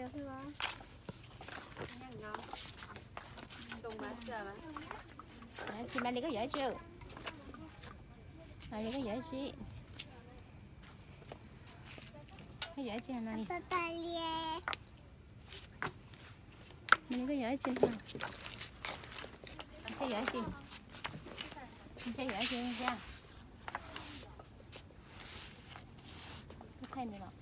Tsis, Malis koj yuav ib tsi? Malis koj yuav ib tsi? Koj yuav ib tsi Malis? Malis koj yuav ib tsi? Ntshe yuav ib tsi? Ntshe yuav ib tsi? Thaij nws los.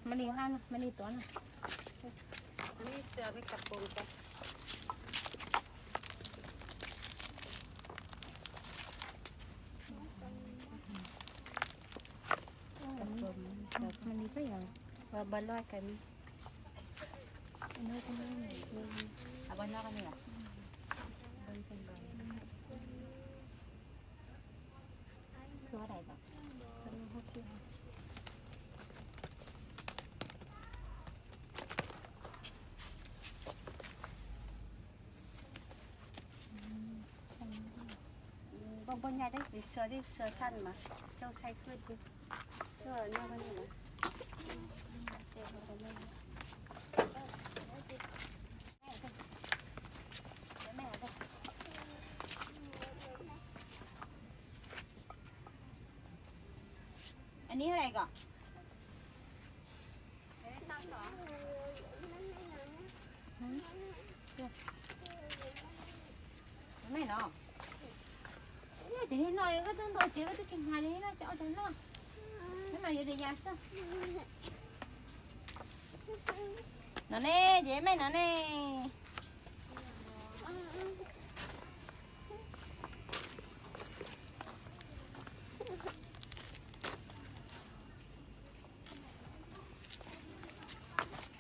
Malis, Malis tuav no. Npoj npoj nyaj deb tsis xua, deb xua xaj mas coj xaij khwb tiag. Anib hab ko. Mej no, ces li no koj twb nto tsev koj twb tsis hais li no ces ua cas no. Neb mas yuav li yas xwb. No ne, ces mej no ne.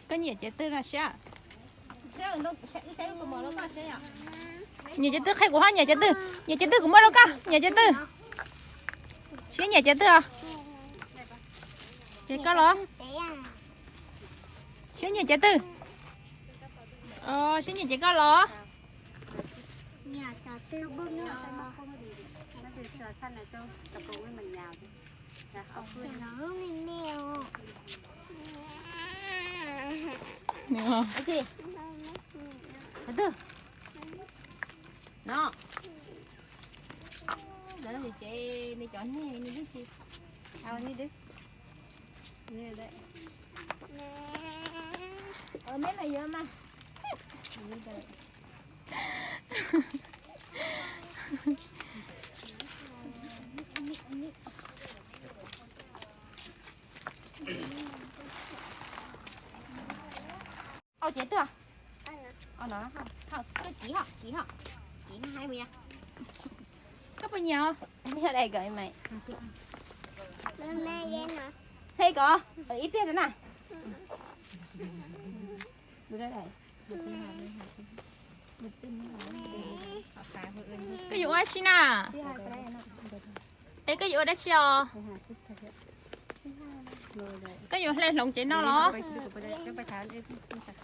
Koj nyiam cov twg no siab? Nyiam cov twg qhia kuv hab, nyiam cov twg, nyiam cov twg kuv muab rau koj, nyiam cov twg? Siab nyiam cov twg os? Ces koj los. Siab nyiam cov twg? Siab nyiam ces koj los. Cov twg? No. Lawv tsev nws cov niag nws twb tsis. Meb mas yuav mas. Au ces twg? Koj kiv hos, kiv hos, kiv hais mus. Koj puas nyiam os? Hle ko, ib pliag xwb na. Koj yuav ua dab tsi na? Es koj yuav ua dab tsi os? Koj yuav hle hloov tsev no los?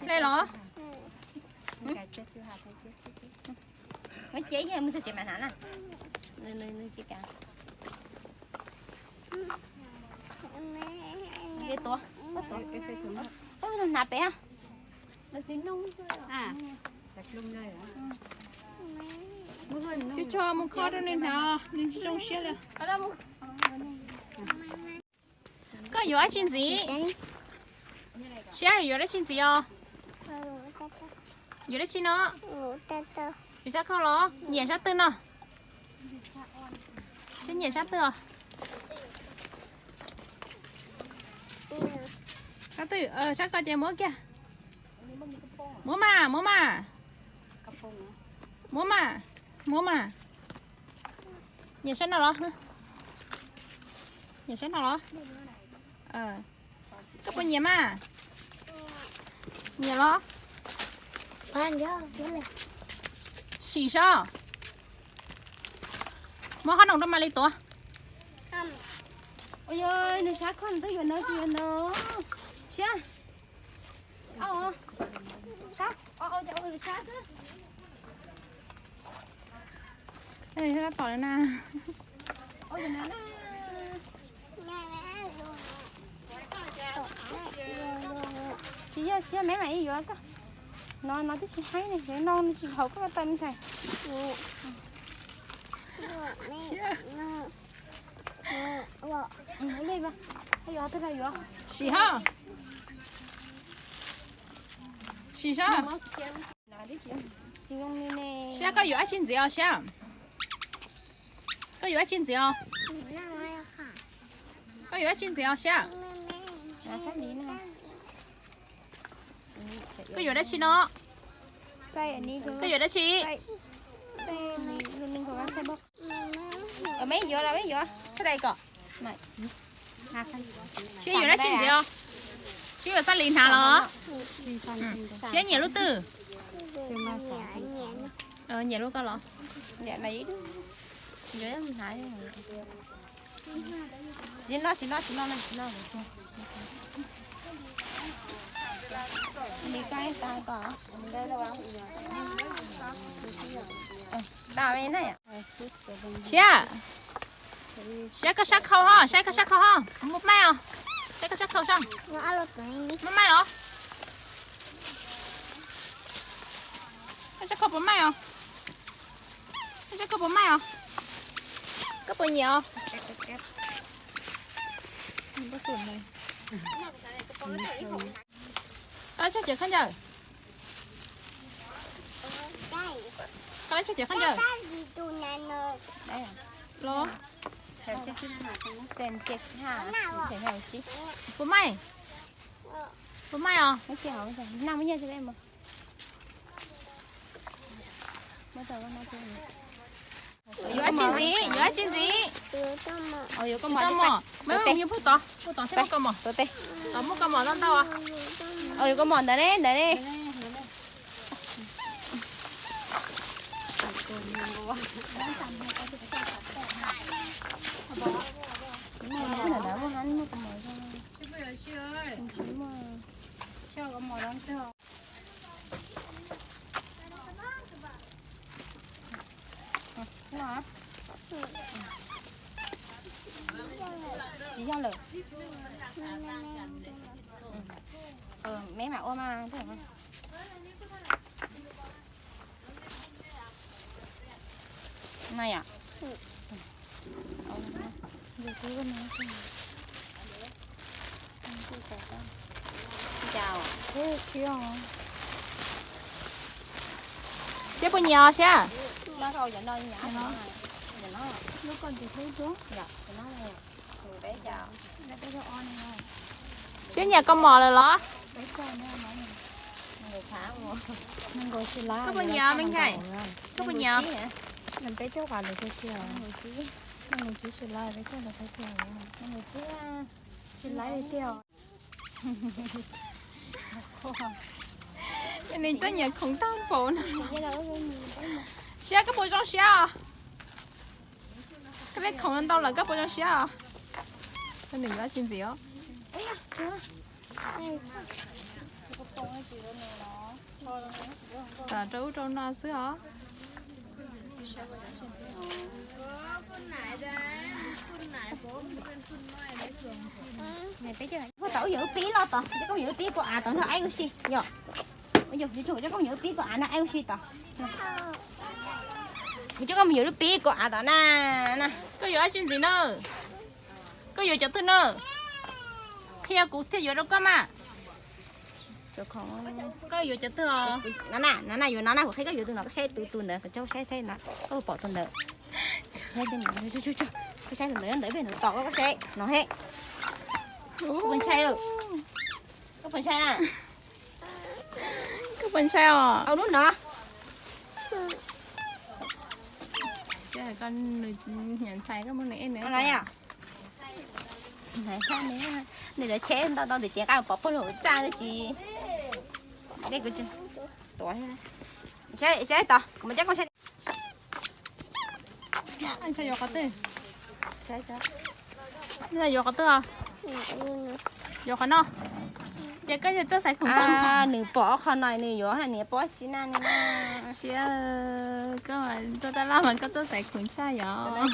Hle los? Muab cia ib pliag mus txog tsev mam hnav na. Nws tsis kam. Tuav, tuav, hnav pem. Tso tso mus kho rau nws hnav, nws tsis zoo siab li. Koj yuav dab tsi ntxiv? Siab yuav dab tsi ntxiv os? Yuav dab tsi no? Yuav sab koj los? Nyiam sab twg no? Siab nyiam sab twg os? Sab twg? Sab koj ces muab kiag. Muab mas, muab mas. Muab mas, muab mas. Nyiam sab no los? Nyiam sab no los? Koj puas nyiam mas? Nyiam los? Sim sab. Muab qhob noom rau Malis tuav. Ua yog nws sab kho nws twb yuav ntawd tsis yuav ntawd. Siab. Au, sab, au, au, au, sab xwb. Tab tom na. Tsis yog, tsis yog, me mam li yuav koj. No, no twb tsis haib ne, no tsis haum koj tau me ntxhais. Sim hab. Sim sab. Siab, koj yuav dab tsi ntxiv os Siab? Koj yuav dab tsi ntxiv os? Koj yuav dab tsi ntxiv os Siab? Koj yuav dab tsi no? Koj yuav dab tsi? Me yuav los me yuav, thaj dai kom. Siab yuav dab tsi ntxiv os? Siab yuav xab lis hnav los? Siab nyiam lub twg? Nyiam lub koj los? Tsis no, tsis no, tsis no, tsis no. Siab, Siab koj sab khau ho, Siab koj sab khau ho, muaj maij os. Siab koj sab khau sab, muaj maij los? Koj sab khau puas maij os? Koj sab khau puas maij os? Koj puas nyiam os? Koj lab tsuag cawm khaub ncaws. Koj lab tsuag cawm khaub ncaws. Los. Puas maij? Puas maij os? Yuav dab tsi ntxiv? Yuav dab tsi ntxiv? Yuav koj mom, mom, pub tod, pub tod thiab muab koj mom. Tod muab koj mom ntau ntau. Yuav koj mom ntawd ne, ntawd ne. Tsis yog lawm. Me mam ua mas. No yom. Siab puas nyiam os Siab? Siab nyiam koj mom lawm los? Koj puas nyiam me ntxhais? Koj puas nyiam? Nws txawj nyiam khoom tag npaum no. Siab koj puas zoo siab os? Koj peb khoom ntau lawm koj puas zoo siab os? Nws yuav dab tsi ntxiv os? Xav rau ub rau no xwb os. Peb tau ub yog lub pib loj tod, cov koj yog lub pib kua av tod nrog aib ua si yom. Ua yog cov koj yog lub pib kua av nrog aib ua si tod. Cov koj mus yuav lub pib kua av tod na. Koj yuav dab tsi ntxiv na? Koj yuav cov twg na? Qhia kuv thiaj yuav rau koj mas. Koj yuav cov twg os? No na, no na, yuav no na, kuv qhia koj yuav tus no, koj saib tus, tus ntawd, koj saib saib na, koj pom tus ntawd. Koj saib tus ntawd, ntawd pem ntawd tom koj, koj saib no he. Koj puas ntshai? Koj puas ntshai na? Koj puas ntshai os? Au lub no. Nws ntshai koj muab nws ej nws. Nws cem ntau ntau ntawm cev nqa pov puag lub txaj tsis. Saib tod, kuv mas cab koj saib. Yuav qhov twg? Yuav qhov twg? Yuav qhov no. Ces koj yuav txoj xaiv khoom tau. Nws pom qhov no nws yuav, nws pom tsis na nws. Siab, koj tuaj tab laj mas koj txoj xaiv khoom tshaj yom. Nws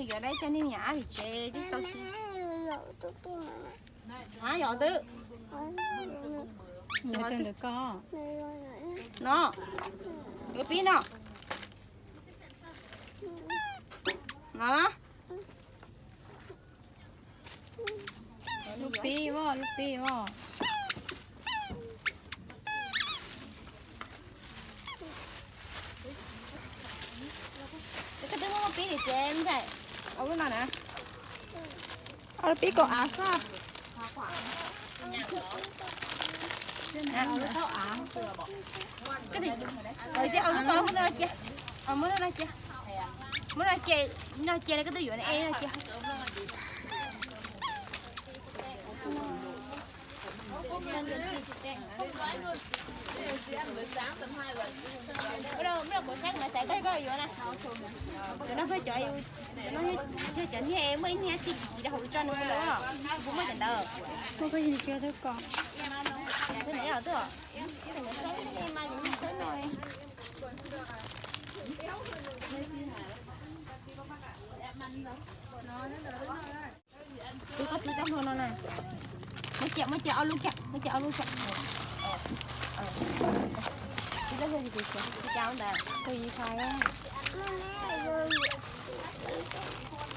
yuav dab tsi, nws nyam vim tsev twb tau si. Yog twb. No, yuav pib no. No. Lub pib os, lub pib os. Koj twb muab pib li ces, au lub no na. Au lub pib kaum av xwb. Au lub ko, muab no cia, muab no cia, muab no cia, no cia koj twb yuav e no cia. Kuv saib kuv xaiv koj, koj yuav na. Cov no peb cov, cov no tsis yog cov niag muaj ib niag txij kiv rau hauv tso nws mus, kuv muaj cov ntawd. Muaj koj yig tsis yog twb ko. Twb mas yus saib no. Tus koj pw tau hlo no na. Muab cia, muab cia ob lub kiag, muab cia ob lub kiag. Pw tau hlo ces kuv cia ntawd.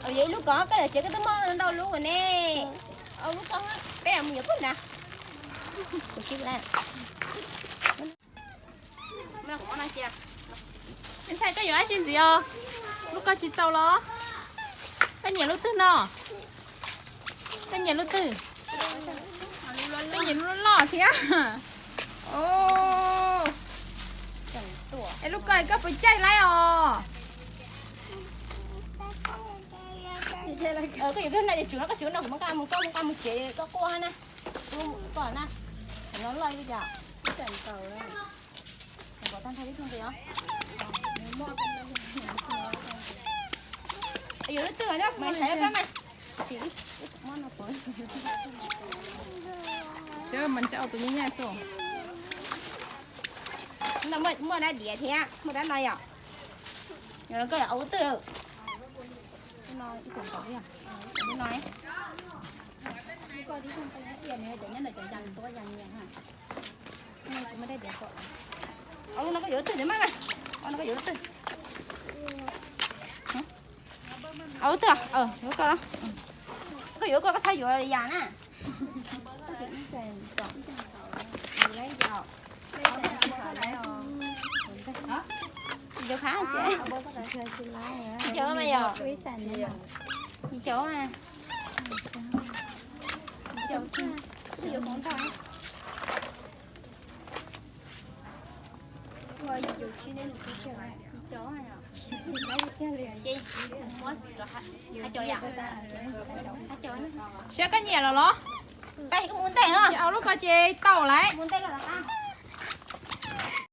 Yog ib lub ko, koj yog tsev koj twb muaj ntau lub ne. Ob lub ko peb mus yuav pug na. Kuv tsis lawm. Ntxhais, koj yuav dab tsi ntxiv os? Lub ko tsis txaus los? Koj nyiam lub twg no? Koj nyiam lub twg? Koj nyiam lub loj thiab. Es lub ko koj puas caij laib os? Koj yuav koj na, tsum no koj tsum no kuv muab nqa mus, koj muab nqa mus tsev koj quaj na. Koj na, no loj li cas? Yuav lub twg os, mas xaiv xwb mas. Muaj dab diav thiab, muaj dab no yom. Yog koj yuav ua lub twg? Lub no. Lub no koj yuav lub twg mas? Lub no koj yuav lub twg? Lub twg? Koj yuav koj, koj txhob yuav yam na. Yog, yog. Saib koj nyiam los los? Ces au lub ko ces tau lawm.